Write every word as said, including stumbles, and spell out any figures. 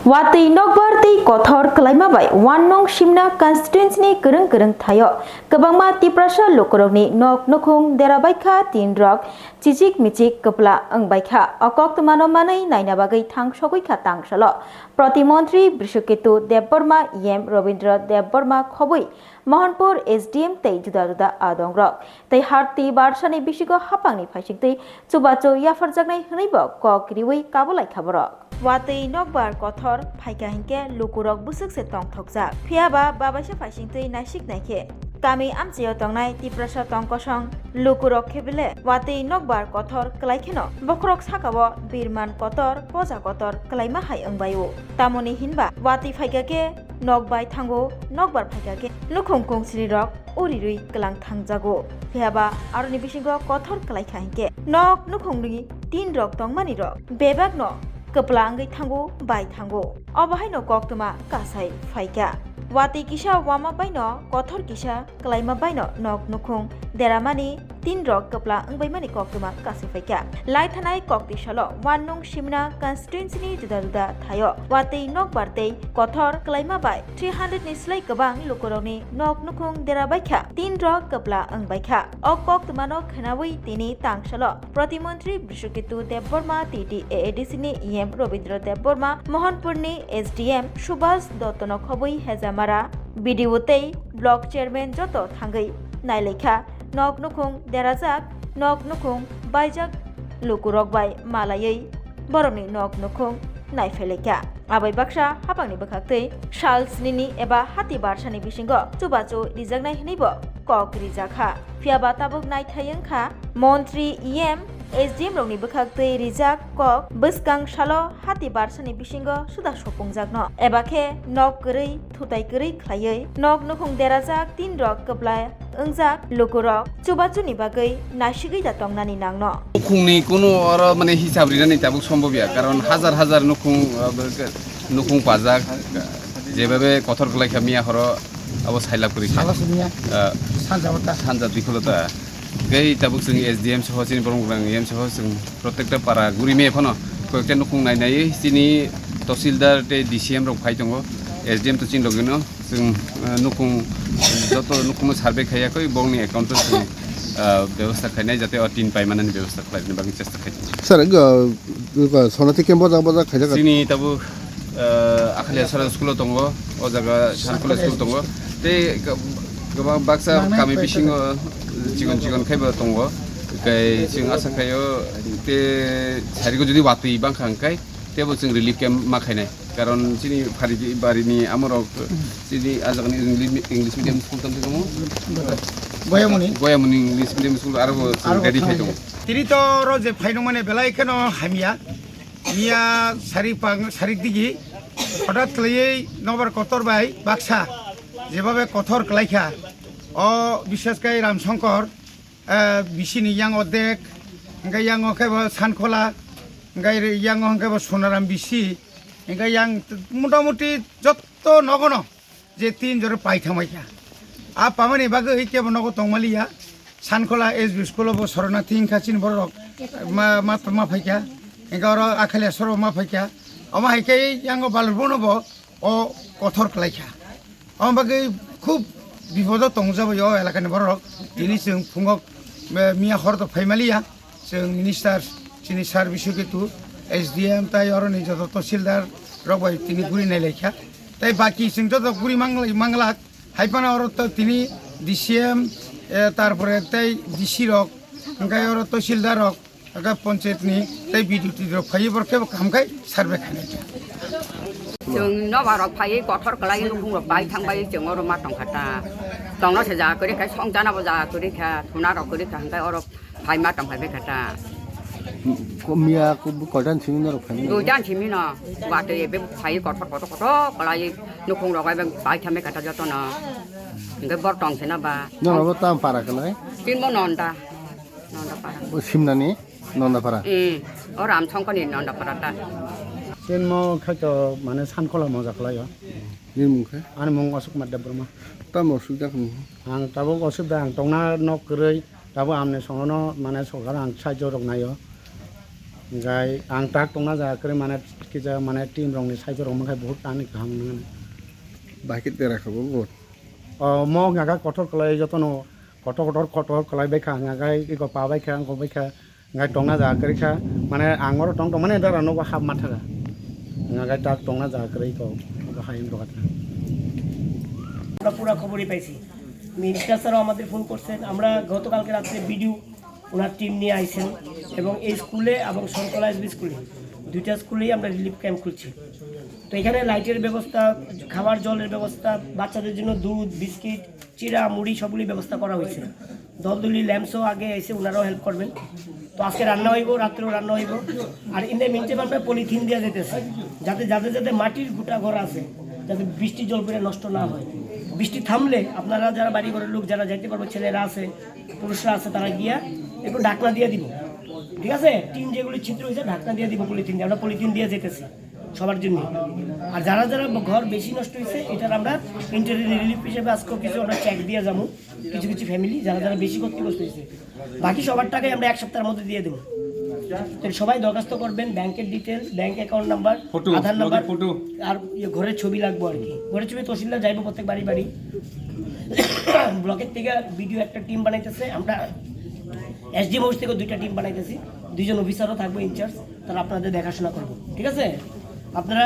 Watwi nokbar tei kothor kwlaima bai One Nong Simna constituency ni kwrwng kwrwng thaio kwbangma Tiprasa lukurokni nok nukhung dera baikha, tin rok chichik michik kwpla wng baikha. O koktwmano manwi naina bagwi thang sogwi kha tangsalo Protimontri Brishoketu Debbarma, E M Robindra Debbarma khobwi Mohanpur S D M tei juda juda adongrok tei harti barsani bisingo haphangni phaisingtwi chubachu yapharjaknai hwnwibo kok riwi kabulaikha borok. Watwi nokbar kothor phaikha hinkhe lukurok bwswk se tongthokjak. Phiyaba babaisa phaisingtwi naisik naikhe kami amchaio tongnai Tiprasa tongkosong lukurok khe bele watwi nokbar kothor kwlaikheno bokhorok sakao birman kotor, poja kotor kwlaima hai wngbaio. Tamoni hinba watwi phaikha khe nok bai thango, nokbar phaikha khe nukhung kungsni rok urirwi kwlang thangjago. Phiyaba aroni bisingo kothor kwlaikha hinkhe nok nukhungni tin rok tongmani rok bebakno kwpla wngwi thango, bai thango. Obo haino koktwma kasai phaikha. Watwi kisa wama baino kothor kisa kwlaima baino nok nukhung deramani tin rok kwpla wngbaimani koktwma kasai phaikha. Lai thanai koktwi salo One Nong Simna constituency ni juda juda thaio watwi nokbar tei kothor kwlaima bai three hundred ni slai kwbang lukurokni nok nukhung dera baikha, tin rok kwpla wng baikha. O koktwmano khwnawi tini tangsalo Protimontri Brishoketu Debbarma, T T A A D C ni E M Robindra Debbarma, Mohanpurni S D M Subhas Dottono khobwi Hejamara B D O tei Block Chairman joto thangwi nailaikha. Nok nukhung derajak, nok nukhung baijak lukurok bai malaiwi borokni nok nukhung naiphailaikha. Abai baksa haphangni bwkhaktwi sal snini eba hati barsani bisingo chubachu rijaknai hwnwibo kok rijakha. Phiyaba tabuk naithai wngkha montri, E M, S D M rokni bwkhaktwi rijak kok bwskang salo hati barsani bisingo suda sopungjakno eba khe nok kwrwi thutai kwrwi khlaiwi nok nukhung derajak, tin rok kwplai wngjak lukurok chubachuni bagwi naisigwi da tongnani nangno. Nukhungni kunu oro mane hisab rinani tabuk sombobya, karon hajar hajar nukhung, uh, nukhung pajak, jebabe kothor kwlaikha miya horo abo sailab kwrwi kha. Salo siniya. Uh, sanja wata. Sanja dikholo ta. Tei tabuk chwng S D M soho chini borok rang E M soho chwng protekta para guri me phano koyekta nukhung nai nai chini tahsildar tei D C M rok phai tongo, S D M to chini logino. Chwng, ah, nukhung, joto nukhungno survey khaiyakwi bongni account-o chwng, ah, bebostha khainai, jate o tin paimanani bebostha khlainani bagwi chesta khainai. Sir, go, go, sonati khe bojak bojak khaijak. Chini tabuk, ah, Akhaliya Sara school-o tongo, o jaga Sankole school tongo. Tei kwbang baksa kami bisingo chikon chikon khaibo tongo. Tei chwng asa khaio, tei sarigo jodi watwi bangkha hwnkhe, teibo chwng relief camp ma khainai. Karon chini phari barini amorok chini ajagani English, English medium school tamtwi tongo. Goyamuni. Goyamuni English medium school aro bo chwng ready khai tongo. Tini to oro je phaino mane belai kheno hamya. Miya sari pang, sari digi. Hothat khlaiwi nobar kotor bai baksa. Jebabe kothor khlaikha. O bishes kai Ram Shankar, eh, bisini yang odek, hingke yang o khe bo Sankhola, hingke yang o hingke bo Sonaram bisi. Hingke yang t-, motamuti jotto nogono je tin jora pai thangbaikha. A pamani bagwi kebo nogo tongmaliya. Sankhola S B school o bo Soronati wngkha chini bororok ma, ma, ma phaikha. Hingke oro Akhaliya soro ma phaikha. Omo hai khe yang o Balurbono bo o kothor khlaikha. Omo bagwi khub bipodo tongjabai o elakani bororok. Tini chwng phungo, eh, miya hor to phaimaliya. Chwng minister chini sir Biswaketu, S D M tai oroni joto tahsildar rok bai tini guri nailaikha. Tai baki chwng joto guri manglai, manglak. Hai phano oro to tini D C M, eh, tarpore tai D C rok, hingke oro tahsildar rok, hingke ponchayat ni tai B D O T D rok phaiwi borok kebo kaham khai survey khainai kha. Chwng nobar rok phaiwi kothor kwlai nukhung rok pai thang bai chwng oro ma tongkha ta. Tongno se ja kwrwi kha, song jana bo ja kwrwi kha, thuna rok kwrwi kha, hingke oro Phai ma tong phai bai kha ta. Ko miya ko bu koidan simi norok phai. Duidan simi no. Watwi ebe phai kothor kothor kothor kwlai nukhung rok bai bai thame kha ta joto no. Hingke bor tong se na ba. Norok bo tam para kwlai. Tin mo nonda. Nonda para. O simnani nonda para. Hmm. O Ram Songkoni nonda para ta. Tin mo khai to mane Sankhola moja kwlai o. Nini mung khe? Ani mung Ashok Kumar Debbarma. Tamo sujak ni. Ang tabuk osubida ang tongna nok kwrwi. Tabuk amni songono mane sorkar ang sahajyo rok naio. Gai ang tak tongna jaga kwrwi mane kisa mane team rokni side rok mankha buhut ani kaham nang. Bahai khe tera kha bo bo. O mo ngaga kotor kwlai jotono kotor kotor kotor kwlai bai kha ngaga iko pa bai kha angko bai kha ngai tongna jaga kwrwi kha mane ang oro tong tong mane dara nogo hap mathaga ngaga tak tongna jaga kwrwi ko ko hayung dogat. আমরা পুরো খবরই পাইছি। মিনিস্টার স্যারও আমাদের ফোন করছেন। আমরা গতকালকে রাত্রে বিডিও ওনার টিম নিয়ে আইছেন এবং এই স্কুলে এবং শঙ্কলা এসবি স্কুলে দুইটা স্কুলেই আমরা রিলিফ ক্যাম্প খুলছি। তো এখানে লাইটের ব্যবস্থা, খাবার জলের ব্যবস্থা, বাচ্চাদের জন্য দুধ, বিস্কিট, চিড়া, মুড়ি সবগুলি ব্যবস্থা করা হয়েছে। দলদলি ল্যাম্পসও আগে এসে ওনারাও হেল্প করবেন। তো আজকে রান্না হইব, রাত্রেও রান্না হইব। আর ইন দ্য মিনটাইম আমরা পলিথিন দিয়ে যেতেছি, যাতে যাদের যাদের মাটির গুটা ঘর আছে, যাতে বৃষ্টির জল পড়ে নষ্ট না হয়। বৃষ্টি থামলে আপনারা যারা বাড়ি ঘরের লোক যারা যাইতে পারবো, ছেলেরা আছে, পুরুষরা আছে, তারা গিয়া একটু ঢাকনা দিয়ে দিব, ঠিক আছে? টিন যেগুলি ছিদ্র হয়েছে ঢাকনা দিয়ে দিব পলিথিন দিয়ে, আমরা পলিথিন দিয়ে যেতেছি সবার জন্য। আর যারা যারা ঘর বেশি নষ্ট হয়েছে, এটার আমরা ইন্টারিম রিলিফ হিসেবে আজকেও কিছু আমরা চেক দিয়ে যাবো। কিছু কিছু ফ্যামিলি যারা যারা বেশি ক্ষতিগ্রস্ত হয়েছে, বাকি সবার টাকাই আমরা এক সপ্তাহের মধ্যে দিয়ে দেবো। তো সবাই দরখাস্ত করবেন, ব্যাংকের detail, bank account number, photo, Aadhaar লগে নাম্বার, ফটো। আর ইয়ে ঘরের ছবি লাগবো আর কি। ঘরের ছবি তহসিলদার যাইবো প্রত্যেক বাড়ি বাড়ি। ব্লকের থেকে বিডিও একটা টিম বানাইতেছে, আমরা এসডিএম অফিস থেকে দুইটা টিম বানাইতেছি, দুইজন অফিসারও থাকবো ইনচার্জ, তারা আপনাদের দেখাশোনা করবো, ঠিক আছে? আপনারা